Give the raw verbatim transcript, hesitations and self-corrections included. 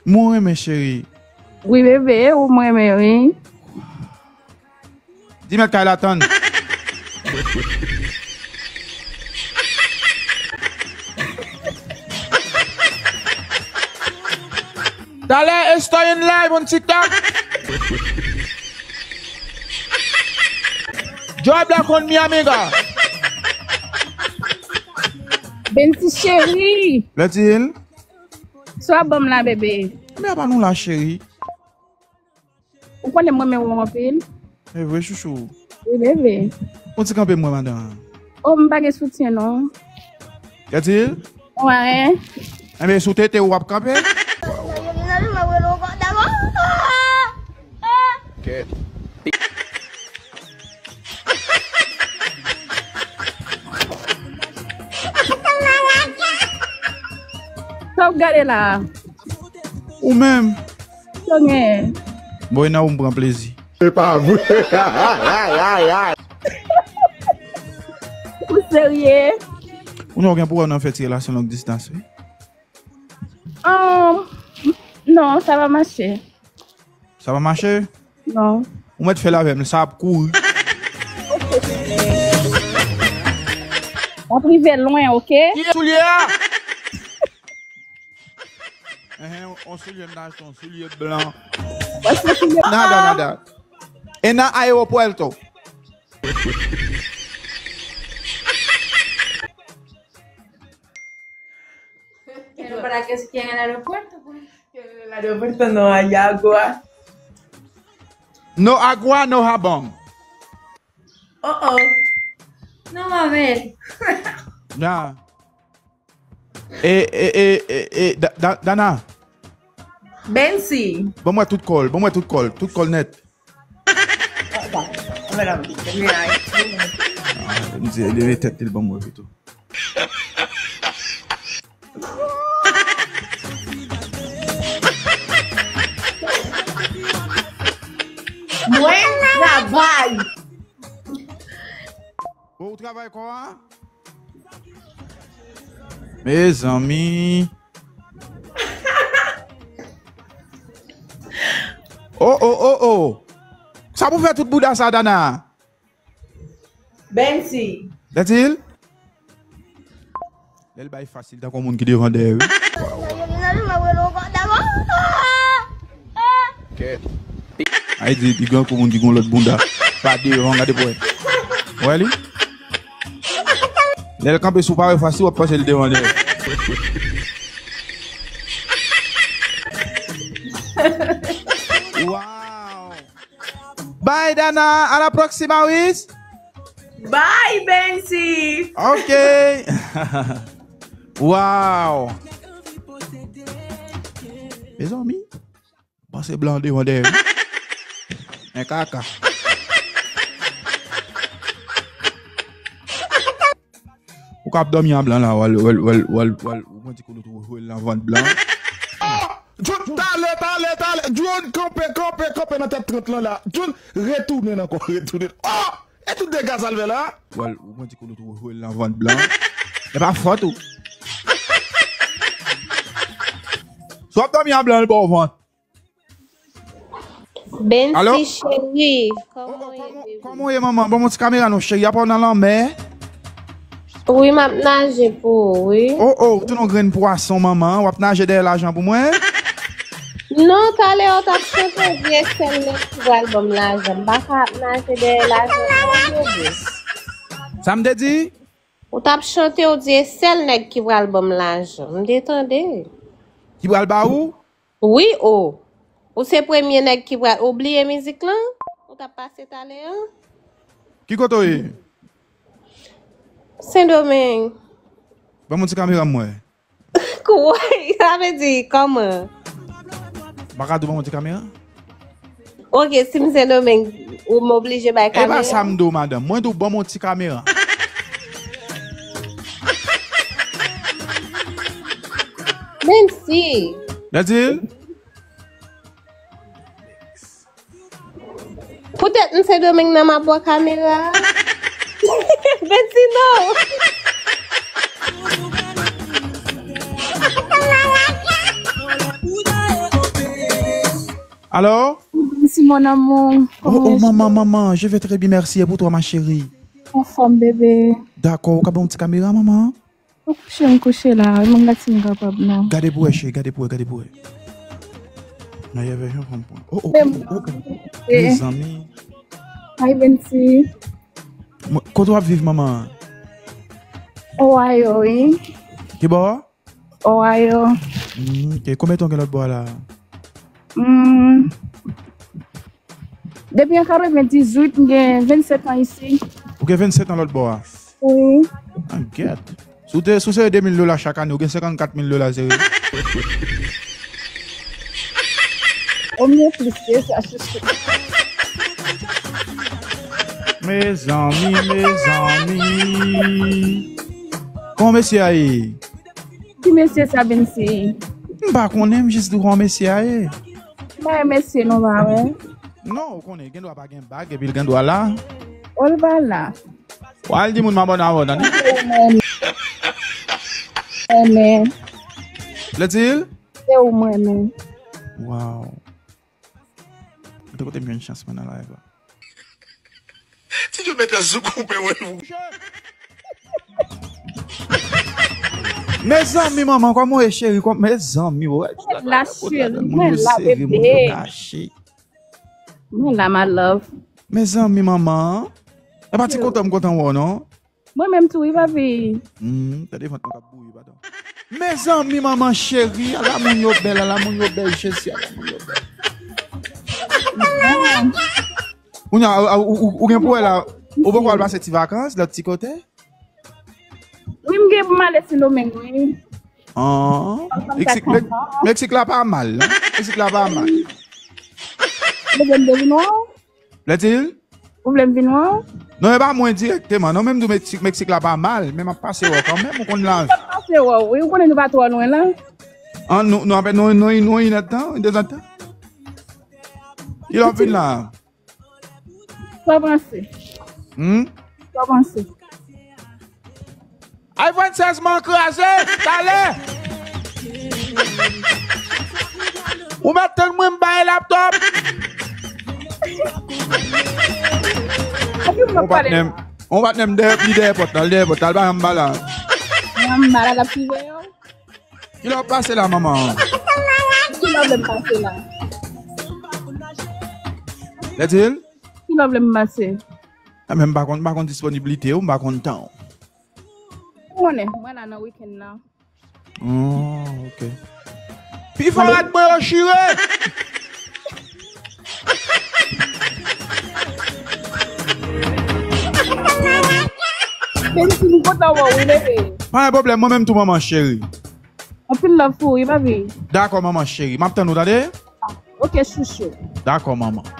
Mwen renmen cheri. Wi, bebe, ou mwen renmen, wi. Di mèt kay la tann. Talè, estoy en live on TikTok. Job la konn mi amiga. Bensi cheri. Lè di l. Sa w ap ban m la, bebe? Men apa nou la, cheri? Ou konnen m renmen w anpil. E vre, chouchou. Wi, bebe. Yon ti kanpe m wè madan. O, m pa gen soutyen, non. Kèt il? Wen. Enben, sou tete ou w ap kanpe? Kèt. Sa w gade la? Ou menm? Sa w genyen? Bon, e nan ou m pran plezi. Se pa vre. Ou serye? Ou non gen pwoblèm nan fè ti relasyon long distans, wi? Um, non, sa pa mache. Sa pa mache? Non. Ou mèt fè l avè m, sa ap kouri. W ap rive lwen, oke? Ki soulye a? Enhen, on soulye, m ta achte on soulye blan. Wè se soulye blan. Nada, nada. E nan ayewopò el tou. Quiero para que se queden en el aeropuerto, pues. Quiero en el aeropuerto, no hay agua. No agua, no jabón. Oh, oh. No va a haber. Ya. E, e, e, e, e, Da- Da- Dana. Bensi. Ban mwen tout kòl, ban mwen tout kòl, tout kòl nèt. Ah, m di, leve tèt li, l ban mwen pito. Mwen travay. Bon, ou travay kò a? Mezanmi. Oh, oh, oh, oh. Sa pou fè tout bouda sa, Dana? Bensi. Dètil? Lè l bay fasil, tankou moun ki devan dèyè, wi. Kèt. Ay di, li grankou moun ki gon lòt bounda. Pa devan, gade pou wè. Wè li? Lè l kanpe sou pare fasil, w ap panse l devan dèyè. Wow! Bye, Dana. A la próxima vez. Bye, Bensi. Ok. Wow. Mezanmi. Panse blan devan dèyè. Men kaka. Ou k ap dòmi an blan la, w al, w al, w al, w al, w al, ou mwen di kou nou tou jwe l nan vant blan. John, talè, talè, talè. John, kanpe, kanpe, kanpe nan tèt trant lan la. John, retounen ankò, retounen. Oh! E tout dega sa l fè la? W al, ou mwen di kou nou tou jwe l nan vant blan. E pa fòt ou. Si w ap dòmi an blan, l ba w vant. Alo? Bensi cheri, kòman w ye, bebe? Kòman w ye, manman? Ban m yon ti kamera non, cheri. Apa w nan lanmè? Wi, m ap naje pou ou, wi. Oh, oh, ou tounen yon grenn pwason, manman. W ap naje dèyè lajan pou mwen? Non, talè w t ap chante, w di e sèl nèg ki pral ban m lajan. M pa ka ap naje dèyè lajan, non, bebe. Sa m te di? Ou t ap chante, w di e sèl nèg ki pral ban m lajan. M te tande. Ki pral ba ou? Wi o. Ou se premye nèg ki pral, ou bliye mizik lan? Ou t ap pase talè an? Ki kote w ye? Sendomeng. Ban m yon ti kamera m wè. Kouway, sa vle di kòman? M pa ka di w ban m yon ti kamera? Ok, si m Sendomeng, ou m oblije bay kamera? E pa sa m di w, madanm. Mwen di w ban m yon ti kamera. Menm si. Dètil? Poutèt m Sendomeng nan m ap bò kamera a. Ventino! Allô? Bonjour mon amour. Oh, oh, maman, maman, je vais très bien, merci. Et pour toi, ma chérie? Anfòm, bebe. D'accord, ou ka ban yon ti kamera, maman? Ou kouche, m kouche la. Mwen gati m kapab non. Gade pou wè, cheri, gade pou wè, gade pou wè. Nan yè vèjyon fanm pran. Oh, oh, oh, oh, oh. Mezanmi. Hi, Bensi. Mwen, kote w ap viv, manman? Ohio, wi. Ki bò? Ohio. Mm, ok. Konbyen tan w gen lòt bò a la? Mm. Depi an katrevendizuit, m gen vennsèt an isi. Ou gen vennsèt an lòt bò a? Wi. Ah, gèt. Si w te, si w sere de mil dola chak ane, ou gen senkannkat mil dola sere. Ou mwen plis ke sa, chouchou. Mezanmi, mezanmi. Kòman mesye a ye? Ki mesye sa, Bensi? M pa konnen, m jis di w kòman mesye a ye. M pa yon mesye non, pa wè. Non, ou konnen, gen dwa pa gen bag, epi l gen dwa la. Ol pa la. W al di moun m abòne avè w, tande? Renmen. Letil? Se ou mwen renmen. Wow. Mwen te kote m jwenn chans mwen nan live la. Ti Djo mèt la sou koupe wè l. Mezanmi, manman, kòman w ye, cheri? Kòm, mezanmi, wè. La, cheri, Moun yo mwen la, sere, moun bebe. Yo kache. Mwen la, my love. Mezanmi, manman. E pa ti kontan m kontan wè w, non? Mwen menm tou, wi, papi. Hmm, tande vant mwen k ap bouyi, padan. Mezanmi, manman cheri, ala moun yo bèl, ala moun yo bèl, Jezi, ala moun yo bèl. Kounye a, ou, ou, ou, ou gen pou wè la, ou poko al pase ti vakans, lòt ti kote? Wi, m gen pou m ale Sendomeng, wi. Ah, Meksik, Mek- Meksik la pa mal, non? Meksik la pa mal. Ou vle m vin wè w? Letil? Ou vle m vin wè w? Non, e pa mwen dirèkteman. Non, menm tou Meksik, Meksik la pa mal, men m ap pase wè w kanmenm, ou konn la. M ap pase wè w, wi. Ou konnen nou pa twò lwen la. An, nou, nou, nou, nou, nou, nou, tan, de tan. Ki lè w ap vin la? Sa w panse? Hmm? Sa w panse? iPhone sèz man kraze, talè. Ou mèt tann mwen m bay laptop. Ak yon On patnè m, on patnè m dèyè, li dèyè pòt la, li dèyè pòt la, l pa janm ba la. Yon bala l ap suive yo. Ki lè w ap pase la, manman? Ki lè w vle m pase la? Letil? Ki lè w vle m pase? A, men m pa konn, m pa konn disponiblite w, m pa konn tan w. Ou konnen, mwen la nan wikenn nan. Oh, ok. Pi fò ak mwen yo chire. Bensi, m kontan wè w, wi, bebe. Pa gen pwoblèm, mwen menm tou, manman cheri. Anpil love pou ou, wi, papi. Dakò, manman cheri. M ap tann ou, tande? Ok, chouchou. Dakò, manman.